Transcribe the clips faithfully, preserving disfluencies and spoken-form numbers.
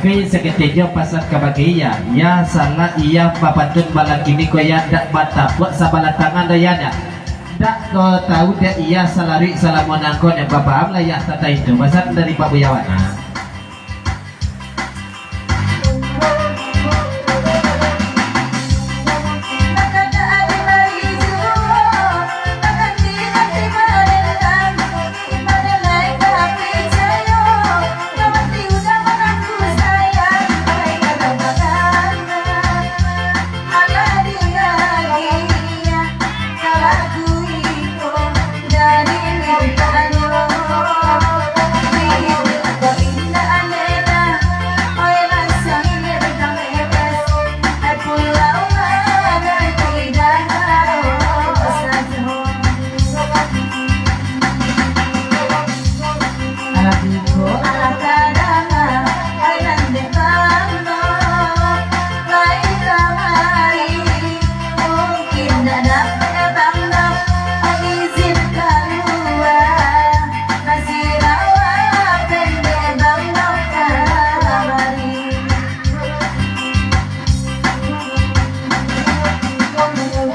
Sakutiko pasan kabake Iya, Iya salah Iya bapantun malam kini ko, Iya ndak batapuak sabalah tangan doh Iya nyo. Ndak doh tahu dek Iya salaruik salamo nangko nyo, bapahamlah Iya tantang itu. Pasan dari Pak Buya Wana.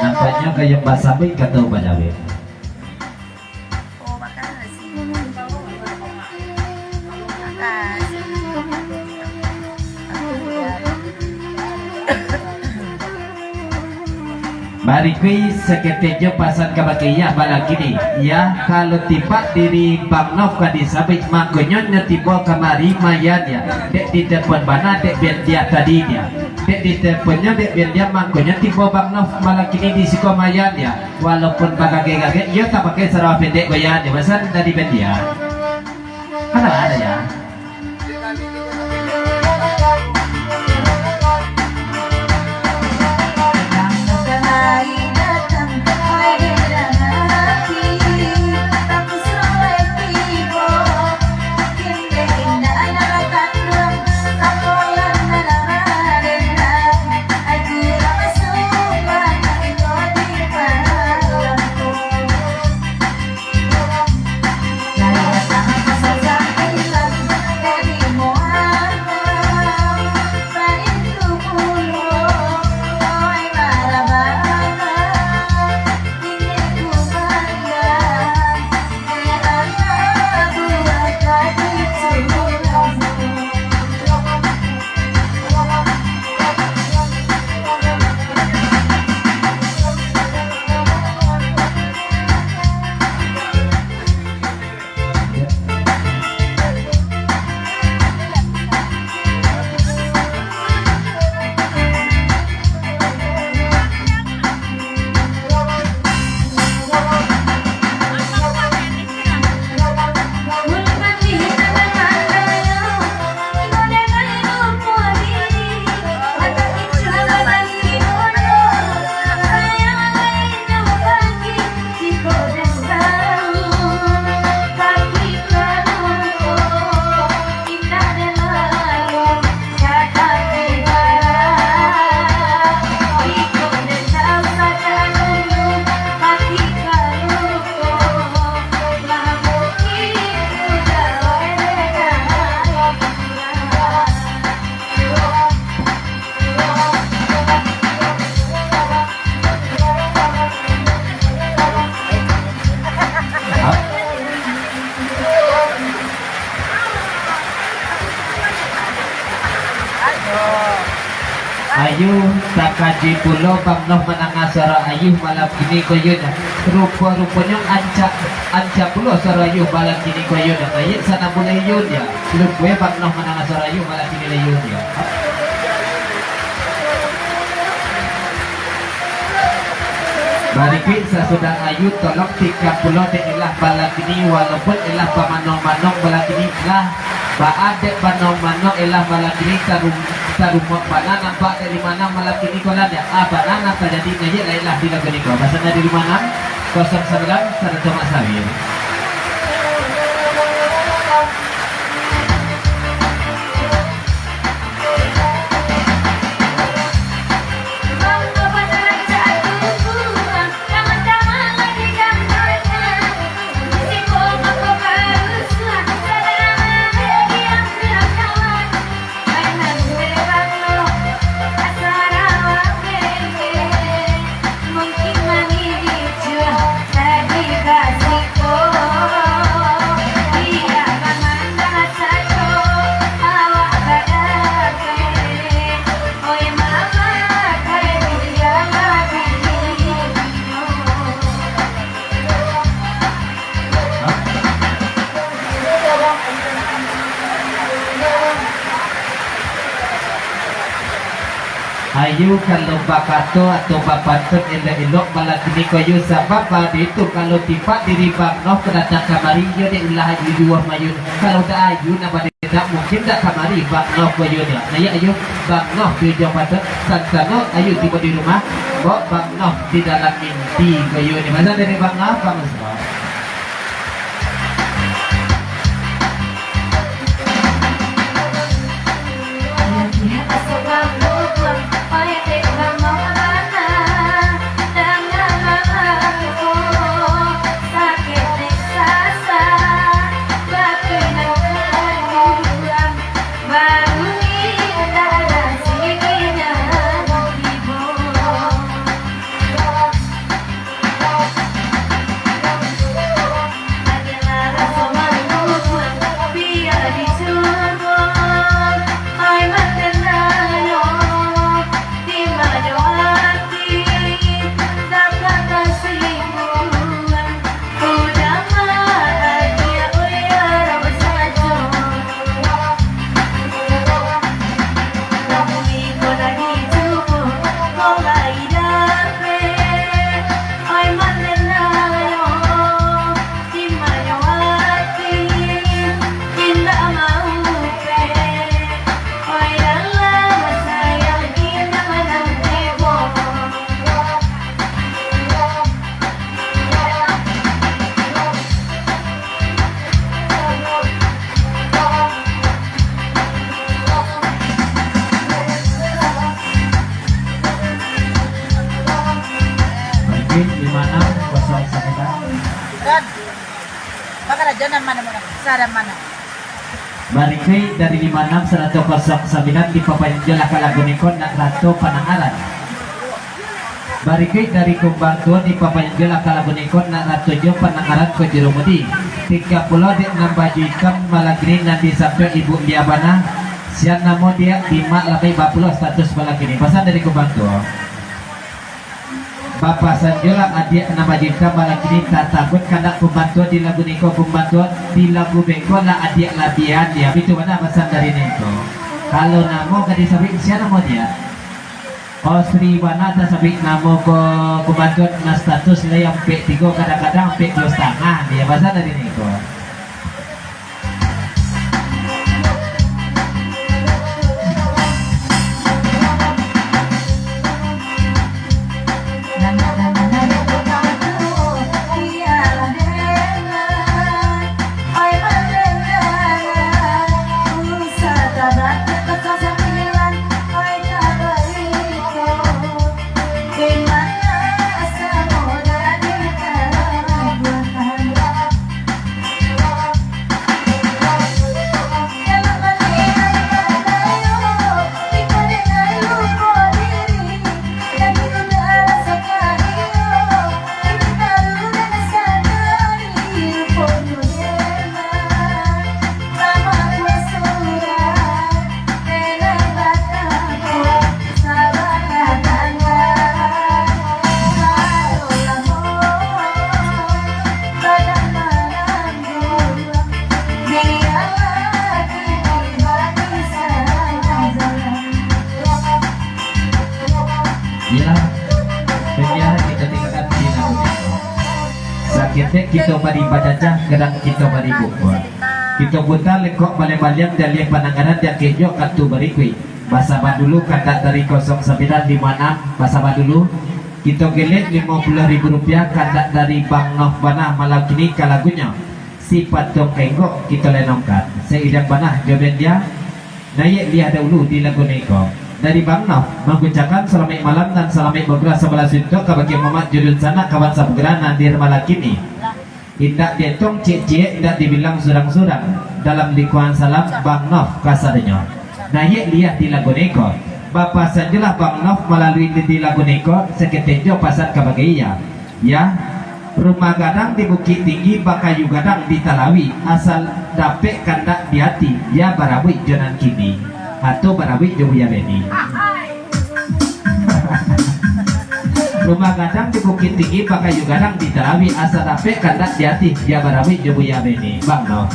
Nampaknyo gayuang basabuik, kato badawek. Oh, makasih. Makasih. Barikuik sakutiko pasan kabake Iya malam kini. Iya, kalau tipak diri Bang Nov ka disabuik, mangkonyo nyo tibo kamari mayan Iya. Dek ditelepon bana dek Bendia tadi Iya. Dek diteleponyo dek Bendia, mangkonyo tibo Bang Nov malam kini di siko mayan Iya. Walaupun bagagek-gagek, iyo tapakai sarawa pendek goyang jo pasan dari Bendia. Ado, ado, yo. Ayuh, takajuik pulo Bang Noh mandanga suaro Ayuh malam kini ko, Yun. Rupo-ruponyo ancak, ancak pulo suaro Ayuh malam kini ko, Yun. Ayek sanang buliah, Yun, yo. Lumpuah Bang Noh mandanga suaro Ayuh malam kini lai, Yun, yo. Barikuik sasudah Ayuh, tolong tikam pulo dek Elah malam kini, walaupun Elah bamanuang-manuang malam kini, lah baa dek manuang-manuang Elah malam kini, tarum-, tarumuak bana nampak dek Limanang malam kini ko lah, dek a bana nan tajadi, ngayek lah Elah di lagu niko. Pasan dari Limanang, kosong sambilan, sarato Mak Sawir. Ayu, kalau bakato atau bapantun elok-elok, malam kini ko Ayu, sabab baa tu, kalau tipak diri Bang Noh ka datang kamari, iyo dek ulah Ayu juo mayun. Kalau dak Ayu, nan bade dak mungkin dak kamari Bang Noh ko Ayu nyo. Nah, iyo Ayu, Bang Noh tu jo pantun, santano Ayu tibo di rumah, baok Bang Noh di dalam mimpi ko Ayu nyo. Pasan dari Bang Noh, Bang Usman. Mungkin lima enam kosong sembilan. Dan, bakarajo nan mano, mano? Sadan mano? Barikuik dari lima enam sarato kosong sambilan, dipapanjang lah ka lagu niko nak rato pandangaran. Barikuik dari Kumbang Tuo, dipapanjang lah ka lagu niko nak rato jo pandangaran ko Jurumudi. Tingga pulo dek nan baju itam malam kini nan disampiang Ibu Lia bana, sian namo diak dimak labai bapulo status malam kini. Pasan dari Kumbang Tuo. Bapasan juo lah adiak nan baju itam malam kini, tatabuik kandak Kumbang Tuo di lagu niko, Kumbang Tuo di lagu beko lah adiak labiahan dia. Bitu bana pasan dari niko. Kalau namo ka disabuik, sia namo diak? Osri bana tasabuik namo ko, Kumbang Tuo nan status lai ampek tigo, kadang-kadang ampek duo satangah dia. Pasan dari niko. Iyolah, penyiar kita tinggalkan di lagu itu. Saketek kito bari bajajah, gadang kito bari bukua. Kito puta lekok baliang-baliang, jaleh pandangaran, jan kejok kantu barikuik. Basaba dulu kandak dari kosong sambilan limo anam, basaba dulu. Kito gelek limo puluah ribu rupiah, kandak dari Bang Noh bana malam kini ka lagunyo. Si Patuang Kenggok kito lenongkan. Sairing bana jo band dia, Naiak Liah dahulu di lagu niko. Dari Bang Noh, mangguncangkan salamaik malam nan salamaik bagulah sabalah suntuak kabake Muhammad jo dunsanak kawan sapagerahan nan di malam kini. Indak dietong ciek-ciek, indak dibilang surang-surang. Dalam lingkungan salam, Bang Nov kasadonyo. Naiak Liah di lagu niko. Bapasan juo lah Bang Nov malalui di, di lagu niko, saketek juo pasan kabake Iya. Yah, rumah gadang di Bukik Tinggi, bakayu gadang di Talawi, asa dapek kandak di ati, Yah barabuik jo nan kini. Atau barabuik jo Buya Beni. Rumah gadang di Bukik Tinggi, bakayu gadang di Talawi, asa dapek kandak di ati, Yah barabuik jo Buya Beni. Bang Nov.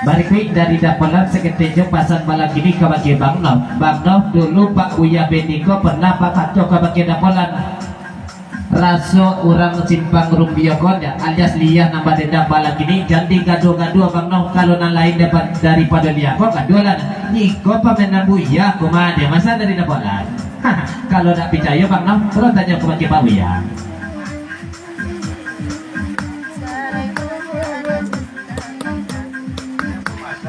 Barikuik dari Dapolan, saketek jo pasan balakini kabake Bang Noh. Bang Noh, dulu Pak Buya Beni ko pernah bakato kabake Dapolan, raso urang Simpang Rumbia ko, alias Liah nan badendang balakini, jan digaduah-gaduah Bang Noh, kalau nan lain dapa-, daripado Liah ko, gaduahlah. Iko pamainan Buya ko mah, ado masa dari Dapolan. Kalau ndak picayo Bang Noh, suruah tanyo kabake Pak Buya.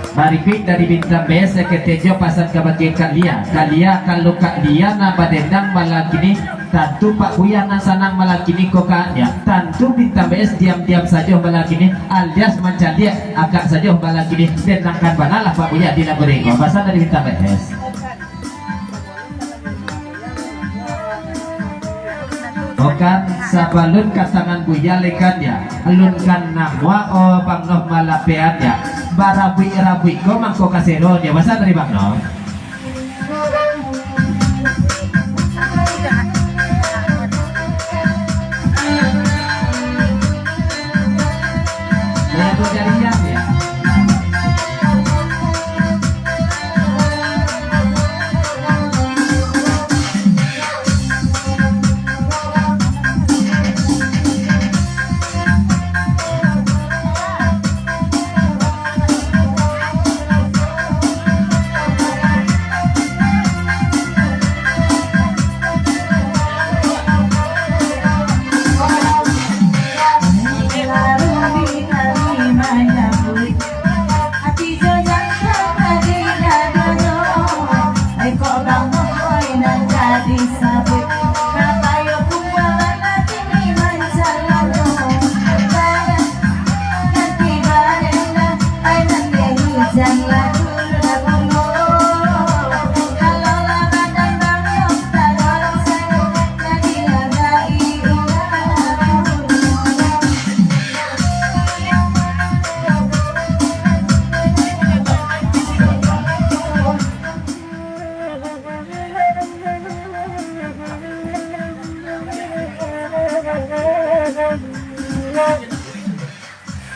Barikuik dari Bintang B S, saketek jo pasan kabake Kak Lia. Kak Lia, kalau Kak Lia nan badendang balakini, tantu Pak Buya nan sanang balakini ko Kak Lia. Tantu Bintang B S diam-diam sajo balakini, alias mancaliak akak sajo balakini. Dendangkan banalah Pak Buya di lagu ko. Pasan dari Bintang B S. Okan, sabalun ka tangan Buya lekan ya, alun kan namuah o Bang Noh malapean ya, barabuik-rabuik ko mangko kasero nyo, pasan dari Bang Noh.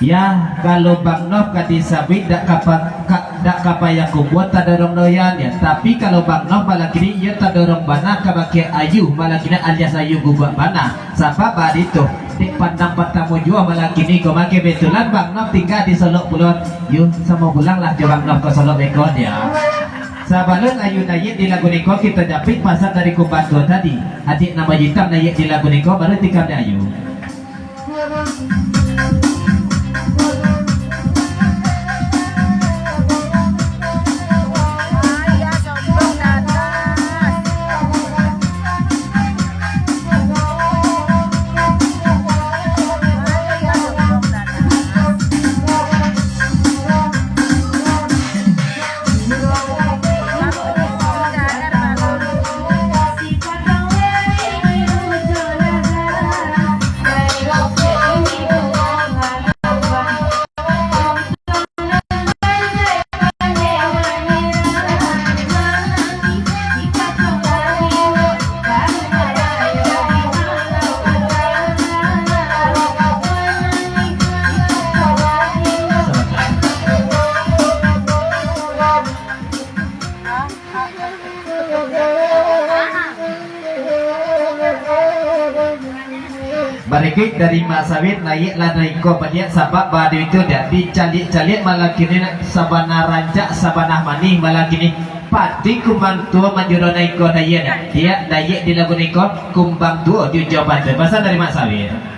Ya, kalau Bang Noh ka disabuik, dak ka pa-, ka, dak ka payah kumbua tadorong doyan, ya. Tapi kalau Bang Noh balakini, iyo tadorong bana kabake Ayu, balakini alias Ayu guguak bana. Sabab bari tu, dek pandang partamo juo balakini ko, mako kebetulan Bang Noh tingga di Solok pulo. Yu, samo pulanglah jo Bang Noh ka Solok beko, ya. Sabalun Ayu naiak di lagu niko, kito japuik pasan dari kumbang tuo tadi. Adiak nan baju itam naiak di lagu niko, baru tikam dek Ayu. Barikuik dari Mak Sawit, naiaklah dari ko baliak, sabab badu itu dak dicaliak-caliak malam kini, sabana rancak, sabana manih malam kini. Pati kumbang tuo manjuro naiak ko daya dak, diak dayek di lagu niko, kumbang tuo jujo pati. Pasan dari Mak Sawit.